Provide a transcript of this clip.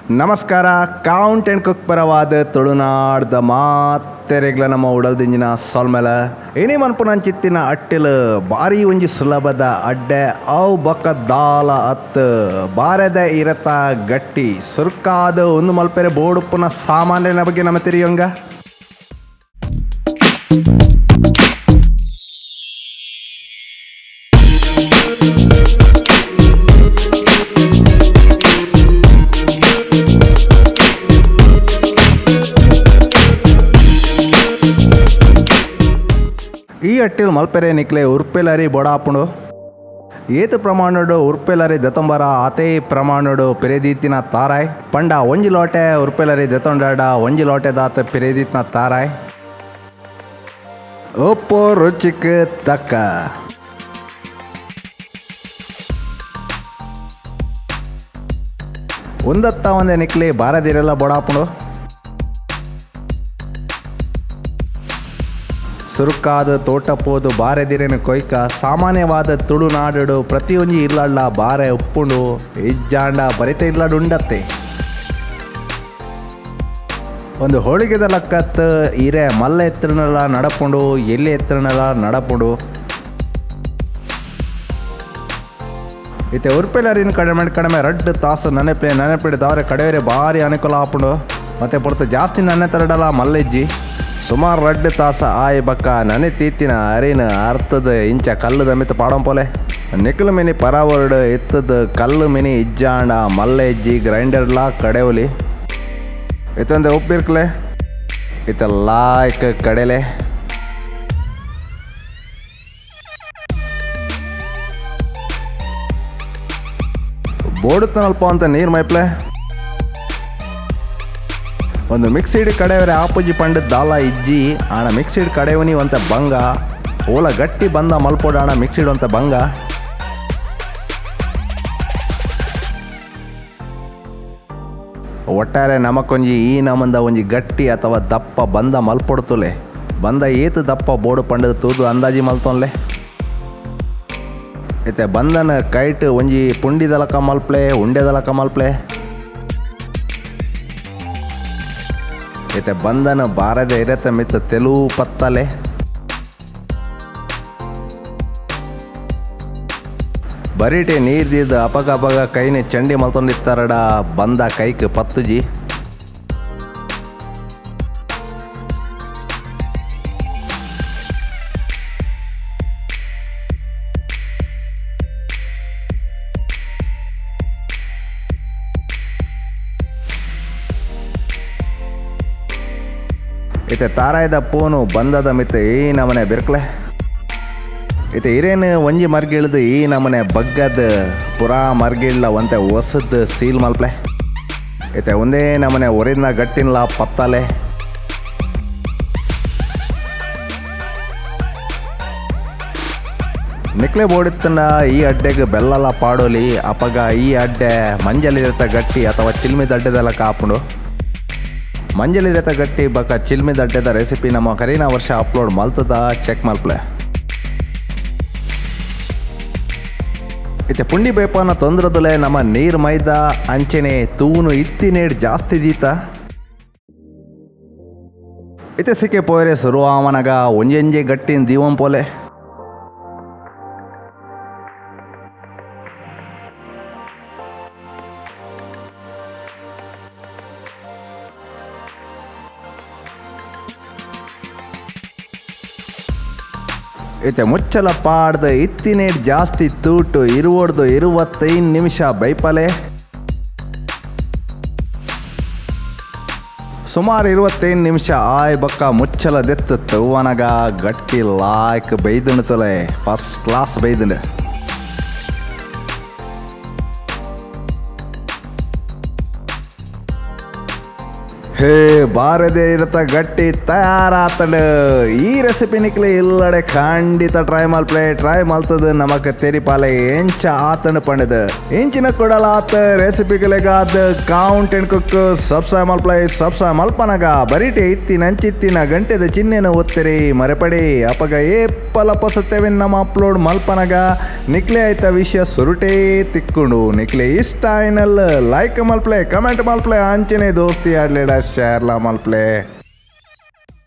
ನಮಸ್ಕಾರ, count and cook ಪರವಾದ ತುಳುನಾಡ್ದ ಮಾತೆರೆಗ್ಲ ನಮ್ಮ ಉಡಲ್ದಿಂಜಿನ ಸೊಲ್ಮೆಲ. ಇನಿ ಮನ್ಪುನಂಚಿತ್ತಿನ ಅಟ್ಟಿಲ್ ಬಾರಿ ಒಂಜಿ ಸುಲಭದ ಅಡ್ಡೆ, ಅವು ಬೊಕ್ಕ ದಾಲ ಅತ್ ಬಾರೆದ ಇರತ ಗಟ್ಟಿ. ಸುರ್ಕಾದ ಒಂದು ಮಲ್ಪೆರೆ ಬೋಡುಪ್ಪುನ ಸಾಮಾನ್ಯನ ಬಗ್ಗೆ ನಮ್ಮ ತೆರಿಯೊಂಗ. ಈ ಅಟ್ಟಿಲ್ ಮಲ್ಪೆರೆ ನಿಕ್ಲೆ ಉರ್ಪೆಲರಿ ಬೊಡಾಪುಂಡು. ಏತ್ ಪ್ರಮಾಣಡು ಉರ್ಪೆಲರಿ ದೆತೊಂಬರ ಆತೇ ಪ್ರಮಾಣಡು ಪಿರೆದೀತಿನ ತಾರಾಯ್. ಪಂಡ ಒಂಜಿ ಲೋಟೆ ಉರ್ಪೆಲರಿ ದೆತೊಂಡಾಡ ಒಂಜಿ ಲೋಟೆ ದಾತ ಪಿರೆದೀತಿನ ತಾರಾಯ್. ಉಪ್ಪು ರುಚಿಕ್ ತಕ್ಕ. ಉಂದತ್ತ ಒಂದೆ ನಿಕ್ಲೆ ಬಾರದಿರೆಲ್ಲ ಬೊಡಾಪುಂಡು. ಸುರುಕಾದ ತೋಟ ಪೋದು ಬಾರೆದಿರೆನ ಕೊಯ್ಕ. ಸಾಮಾನ್ಯವಾದ ತುಳುನಾಡು ಪ್ರತಿಯೊಂಜಿ ಇಲ್ಲಳ್ಳ ಬಾರೆ ಉಪ್ಪುಂಡು, ಇಜ್ಜಾಂಡ ಬರಿತ ಇಲ್ಲಡ್ ಉಂಡತ್ತೆ. ಒಂದು ಹೋಳಿಗೆದ ಲಕ್ಕತ್ ಇರೆ ಮಲ್ಲ ಎತ್ತರನೆಲ್ಲ ನಡಪುಂಡು, ಎಲ್ಲಿ ಎತ್ತರನೆಲ್ಲ ನಡಪುಂಡು. ಇತ್ತೆ ಉರ್ಪೆಲರಿನ ಕಡಿಮೆ ಕಡಿಮೆ ರಡ್ಡ್ ತಾಸು ನನೆಪೆ ನನೆಪಿಡ್ ದಾವರೆ ಕಡೆವರೆ ಭಾರಿ ಅನುಕೂಲ ಆಪುಂಡು. ಮತ್ತೆ ಪೊರ್ತು ಜಾಸ್ತಿ ನನೆ ತರಡಲ ಮಲ್ಲೆಜ್ಜಿ. ಸುಮಾರು ರಡ್ಡ್ ತಾಸ ಆಯ್ ಬಕ್ಕ ನನೆ ತೀತಿನ ಅರಿನ ಅರ್ಥದ ಇಂಚ ಕಲ್ಲುದ ಮಿತ್ತ ಪಾಡಂಪೋಲೆ. ನಿಕುಲು ಮಿನಿ ಪರಾವರ್ಡ್ ಇತ್ತದ ಕಲ್ಲು ಮಿನಿ ಇಜ್ಜಾಂಡ ಮಲ್ಲೆಜ್ಜಿ, ಗ್ರೈಂಡರ್ಲಾ ಕಡೆವಲಿ. ಇತ್ತೊಂದೆ ಉಪ್ಪಿರ್ಕ್ಲೆ ಇತ್ತ ಲಾಯ್ಕ್ ಕಡೆಲೆ. ಬೋಡುತ್ತನಲ್ಪ ಅಂತ ನೀರು ಮೈಪ್ಲೆ. ಒಂದು ಮಿಕ್ಸಿಡ್ ಕಡೆಯವರೆ ಆಪುಜಿ ಪಂಡ ದಾಲ ಇಜ್ಜಿ ಆಣ ಮಿಕ್ಸಿಡ್ ಕಡೆಯವನಿ ಒಂತ ಬಂಗ ಓಲ ಗಟ್ಟಿ ಬಂದ ಮಲ್ಪೋಡಾಣ ಮಿಕ್ಸಿಡ್ ಒಂತ ಬಂಗ. ಒಟ್ಟಾರೆ ನಮಕೊಂಜಿ ಈ ನಮಂದ ಒಂಜಿ ಗಟ್ಟಿ ಅಥವಾ ದಪ್ಪ ಬಂದ ಮಲ್ಪೊಡ್ತುಲೆ. ಬಂದ ಏತು ದಪ್ಪ ಬೋಡು ಪಂಡದ ತೂದು ಅಂದಾಜಿ ಮಲ್ತೊನ್ಲೆ. ಇತ್ತೆ ಬಂದನ ಕೈಟ್ ಒಂಜಿ ಪುಂಡಿದಲಕ ಮಲ್ಪ್ಲೆ, ಉಂಡೆದಲಕ ಮಲ್ಪ್ಲೆ. ಇತ್ತೆ ಬಂದನ ಬಾರದ ಇರತ್ತ ಮಿತ್ತ ತೆಲುವು ಪತ್ತಲೆ. ಬರೀಟೆ ನೀರ್ ದೀದ್ ಅಪಗ ಅಪಗ ಕೈನೆ ಚಂಡಿ ಮಲ್ತೊಂದಿತ್ತಾರಡ ಬಂದ ಕೈಕ್ ಪತ್ತುಜಿ. ಇತ್ತೆ ತಾರಾಯ್ದ ಪೋನು ಬಂದದ ಮಿತ್ತ ಈ ನಮನೆ ಬಿರ್ಕ್ಲೆ. ಇತ್ತೆ ಇರೇನು ಒಂಜಿ ಮರ್ಗಿಳ್ದು ಈ ನಮನೆ ಬಗ್ಗದ ಪುರಾ ಮರ್ಗಿಳ್ಲ ಒಂತೆ ಹೊಸದ್ ಸೀಲ್ ಮಲ್ಪ್ಲೆ. ಇತ್ತೆ ಒಂದೇ ನಮನೆ ಒರಿನ ಗಟ್ಟಿನ್ಲ ಪತ್ತಲೆ. ನಿಕ್ಲೆ ಬೋಡಿತ್ತಂಡ ಈ ಅಡ್ಡೆಗೆ ಬೆಲ್ಲಲ ಪಾಡೋಲಿ. ಅಪಗ ಈ ಅಡ್ಡೆ ಮಂಜಲಿರತ ಗಟ್ಟಿ ಅಥವಾ ಚಿಲ್ಮಿದ ಅಡ್ಡೆದೆಲ್ಲ ಕಾಪುಂಡು. ಮಂಜಲಿರತ ಗಟ್ಟಿ ಬಕ ಚಿಲ್ಮಿದ ಅಡ್ಡೆದ ರೆಸಿಪಿ ನಮ್ಮ ಕರೀನಾ ವರ್ಷ ಅಪ್ಲೋಡ್ ಮಲ್ತದ, ಚೆಕ್ ಮಲ್ಪ್ಲೆ. ಇತ್ತೆ ಪುಂಡಿ ಬೇಪನ ತೊಂದ್ರದಲೆ ನಮ್ಮ ನೀರು ಮೈದ ಅಂಚೆನೆ ತೂನು ಇತ್ತಿನೇಡ್ ಜಾಸ್ತಿ ದೀತ. ಇತ್ತೆ ಸಿಕ್ಕೆ ಪೋಯರೆ ಸುರುವಾಮನಗ ಒಂಜೊಂಜೆ ಗಟ್ಟಿನ ದೀವಂ ಪೋಲೆ. ಇತ್ತೆ ಮುಚ್ಚಲ ಪಾಡ್ದ ಇತ್ತಿನೇಡ್ ಜಾಸ್ತಿ ತೂಟು ಇರುವಡ್ದು 25 ನಿಮಿಷ ಬೈಪಲೆ. ಸುಮಾರು 25 ನಿಮಿಷ ಆಯ್ ಬಕ್ಕ ಮುಚ್ಚಲ ದೆತ್ತು ತವ್ವನಗ ಗಟ್ಟಿ ಲಾಯ್ಕ್ ಬೈದುಂಡು, ಫಸ್ಟ್ ಕ್ಲಾಸ್ ಬೈದುಂಡು. ಹೇ, ಬಾರೆದ ಇರತ ಗಟ್ಟಿ ತಯಾರಾತಂಡ್. ಈ ರೆಸಿಪಿ ನಿಕ್ಲೆ ಇಲ್ಲಡೆ ಖಂಡಿತ ಟ್ರೈ ಮಲ್ಪ್ಲೆ. ಟ್ರೈ ಮಲ್ತದ ನಮಕ್ ತೆರಿಪಾಲೆ ಎಂಚ ಆತಂಡ್ ಪಂಡದು. ಇಂಚಿನ ಕೊಡಲಾತ ರೆಸಿಪಿಗಳಿಗಾದ ಕೌಂಟ್ ಅಂಡ್ ಕುಕ್ ಸಬ್ಸ್ಕ್ರೈಬ್ ಮಲ್ಪ್ಲೆ. ಸಬ್ಸ್ಕ್ರೈಬ್ ಮಲ್ಪನಗ ಬರಿಟೆ ಇತ್ತಿನ ಅಂಚಿತ್ತಿನ ಗಂಟೆದ ಚಿಹ್ನೆನ ಒತ್ತಿರಿ ಮರೆಪಡಿ. ಅಪಗ ಏಪಲ ಪೊಸತ್ತೆವಿನ್ ನಮ್ಮ ಅಪ್ಲೋಡ್ ಮಲ್ಪನಗ ನಿಕ್ಲೆ ಆಯ್ತ ವಿಷಯ ಸುರುಟೇ ತಿಕ್ಕುಂಡು. ನಿಕ್ಲೆ ಇಷ್ಟ ಆಯ್ನಲ್ ಲೈಕ್ ಮಲ್ಪ್ಲೆ, ಕಮೆಂಟ್ ಮಲ್ಪ್ಲೆ, ಅಂಚನೆ ದೋಸ್ತಿ ಆಡ್ಲೇಡ ಶೇರ್ಲಾ ಮಲ್ಪ್ಲೆ.